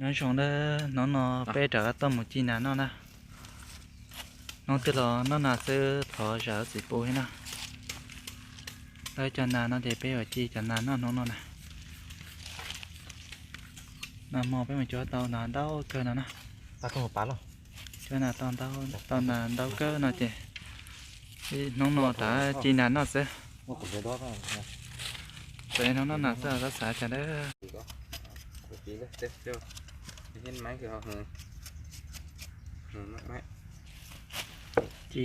Nyob zoo na, hnub no peb rov qab tuaj mus ci nas noj na. Hnub twg los noj nas xwb, thov zam lub txim pub thiab na. Lawv cov nas no ces peb yuav ci cov nas noj hnub no na. Nag hmo peb mus cuab tau nas ntau kawg no na. Cuab nas tau ntau, tau nas ntau kawg no ces hnub no rov ci nas noj xwb. Hnub no noj nas xwb, tab xav cas na. Ci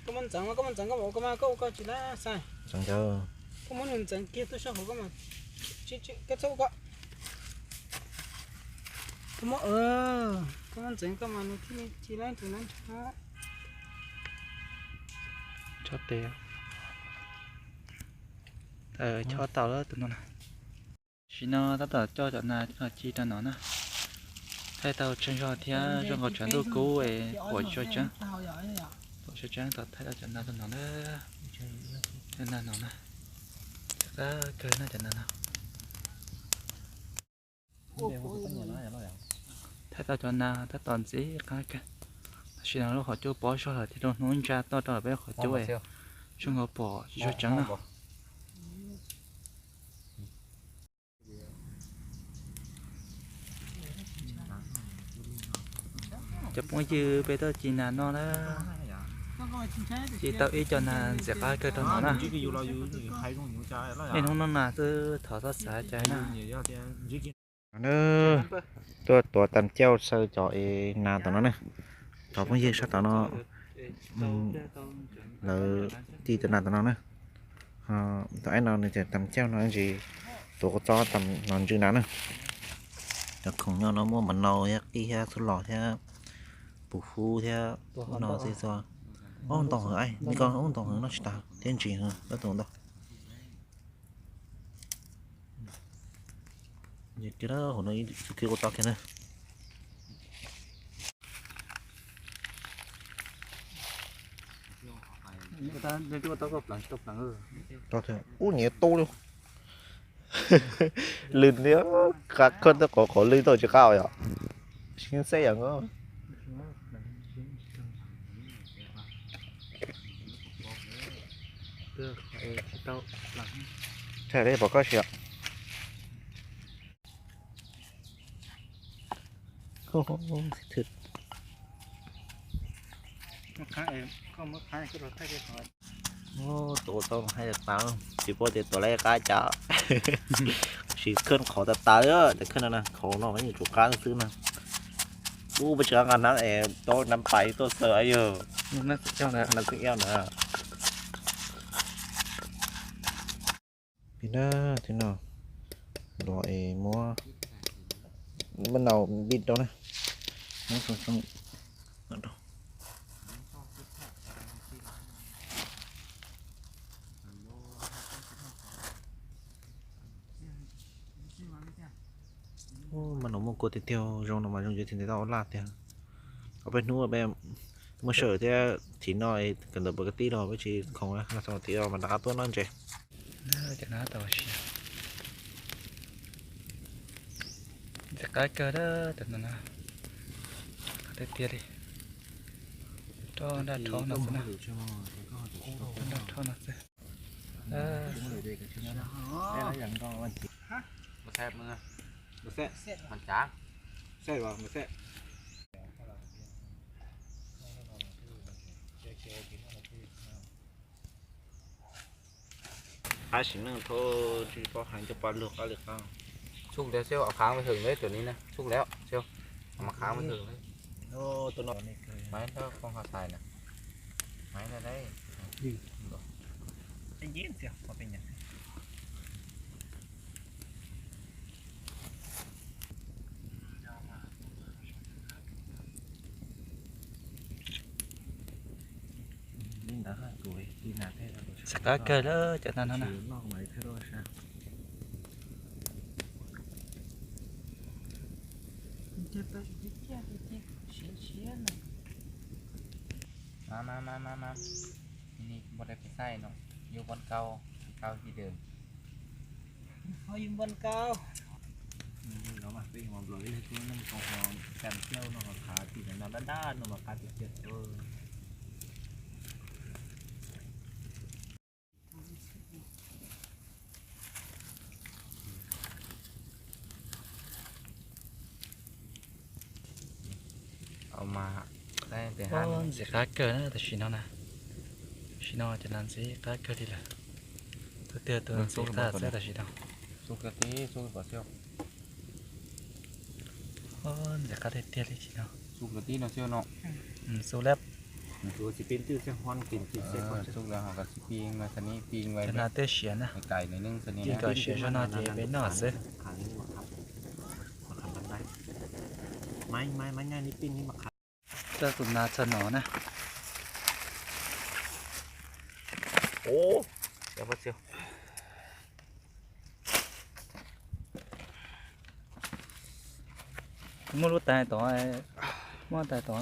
Koj muab ntxeev, koj muab ntxeev, koj muab koj ua koj tsis lab xais. Koj muab nws ntxeev kiag tuaj sab hauv koj mas. Koj txhob ua koj. Koj muab, koj muab ntxeev koj mas nws thiaj li tsis lab tus na. Chob tes, chob tau lawm tus no na. Tam sim no tab tom coj cov nas los ci rau no na. Thaij tau tsawg zog thiab zoo nkaus tshav ntuj kub es pom tsis tseeb, pom tsis tseeb tau thaij tau cov nas rau no na. Nas no na, qab kawg na cov nas no. Thaij tau cov nas tab tom ntxiv qab kawg. Tam sim no lub qhov cub pob zog lawm thiab, rau hnub ntsa toj rau peb qhov cub es zoo nkaus pom tsis tseeb na. Cov phooj ywg, peb tuaj ci nas noj na, ci tau ib co nas ntxim qab kawg rau no na. Niaj hnub noj nas xwb, thov txhob xav cas na. Tuaj tuav tas cauj xaws cov nas tom no na. Cov phooj ywg sab tom no lawv ci cov nas tom no na. Tom ib no nws tias tas cauj no ntsis, tuav kua txob no ntsw nas na. Cov khoom nyob no muaj mov nau thiab qij thiab xub los thiab pus hub thiab ub no xwb xwb. Ub ntau heev, nws ko ub ntau heev noj tsis tas thiab ntsis heev tab tus ntau. Kiag hauv no ib tug kiag ua tau kiag na. Ub nyiav tu li. Lwm niag qab khawb tej qhov qhov lwm tau tsis qab yom. Sib xeb yom nkauj. Thaij li pom koj siab. Tuav tau hais tas, tsis paub tias tuav lawm qab cas. Sim khawb qhov tas tas li, tas khawb no na, qhov no yeej tsuas qab xwb na. Ub, peb tsis qab nqa nab es tau nab pais tuaj xaws yog nab xwb na. Pib na, thib no los es muab, muab nau npij rau na. Muab soo soo rau. Mas no muaj kua tiag tiag, zoo no mas zoo yuav tsis ntev tau ua laj tiag. Ob peb hnub peb muaj sij hawm thiab, thib no kawm ntawv pov ka tib los peb tsis khoom, los xaus thib no mas rov qab tuaj noj ntses. Cov no tau siav, ntxim qab kawg, cov no tiag tiag li. Roj nraj rhob no xwb na, nraj rhob no xwb. Qab sim neej thaum tsis paub hais coj pab luag qab li qab. Txuj ntawd xwb, khaav hwm li tus ni na, txuj lawm xwb, mas khaav hwm li. Tus no, maiv tab koog ho xais na, maiv tab. Ntxim qab kawg lawm cov nas no na. Xais no, yus npon kau, kau ci dwm. Ho yus npon kau. No mas peb yus nplo ib lub neej koo ho cam cauj no ho qhav tim no dab dab no mas qab tiag tiag. Ntxim qab kawg na tam sim no na. Tam sim no ces ntxim qab kawg li lawm. Tus twg tus ntxim qab xwb tam sim no. Ntxim qab tiag tiag li tam sim no. Xub lab. Cov no twb siav na, kom siav zog no ces peb noj xwb. Txog tus nas txog no na. Muab lub tais tod, muab tais tod.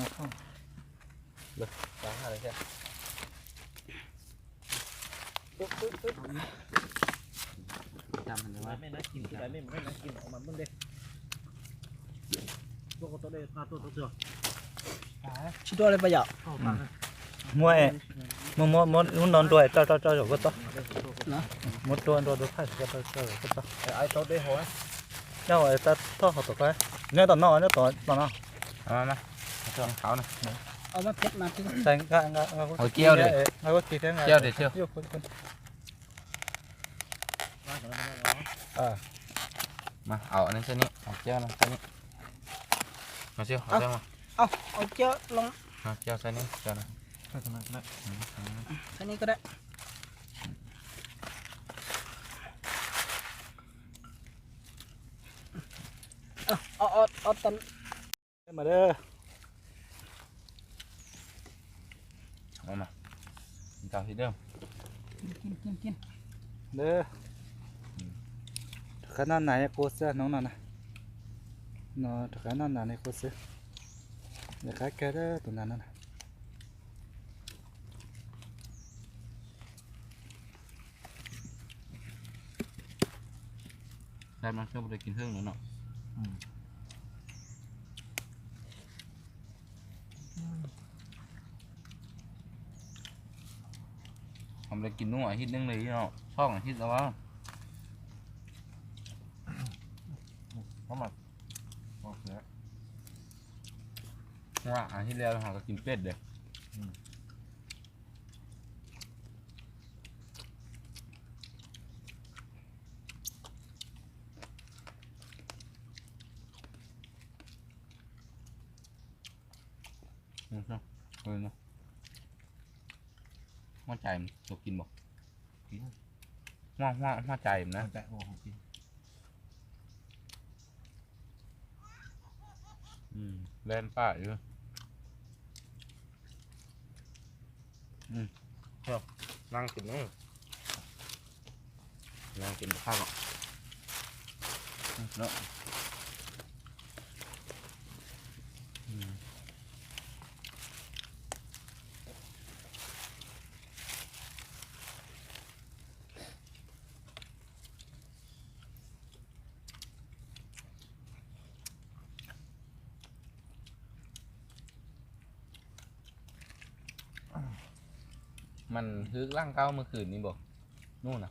Tsis dua li pas yom. Muab, muab, muab nrua nrua rau rau zaum koj txob. Muab nrua nrua rau thaj zaum koj txob. Nyob ua tab thoj hauv tom koj, nyob tom no, nyob tom no. Hauv kiav thiab, nqa kuv tig thiab nqa. Mas au ne, saib ne, au coj no, saib ne. Mas siu, au coj no. Au coj no. Saib ne, coj no. Saib ne ko da. Au, au, au, au, tau. Mas da. Ntau hib da. Rov qab noj nas qus xwb hnub no na. No rov qab noj nas li qus xwb. Nws qab kawg tus nas no na. Dab mas coj mus de kis hwj no no. Hom le kis nub hib neej li no, tshoj hib tau. Hib li ho kis pej de. Huaj cais tus kis npaum. Huaj cais na. Len paj. Nang kis, nang kis phaj os. Mas hwv laj nqaub mus khwm ni npaum nub na.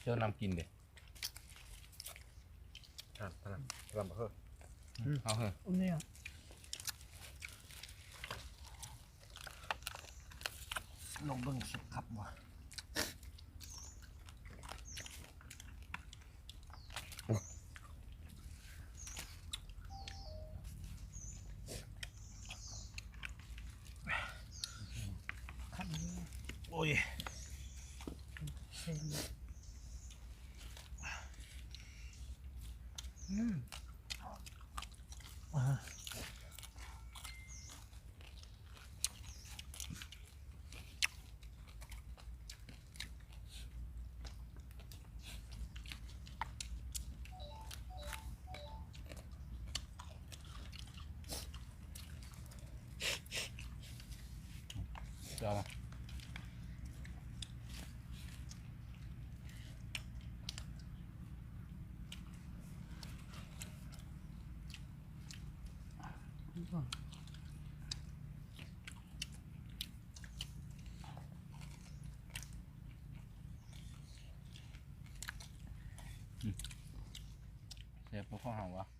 Cho năm nghìn đi. Tha, tha, tha, tha, tha, tha. Noj npleej sib qab mas. Ui. Xav puas koj haus as?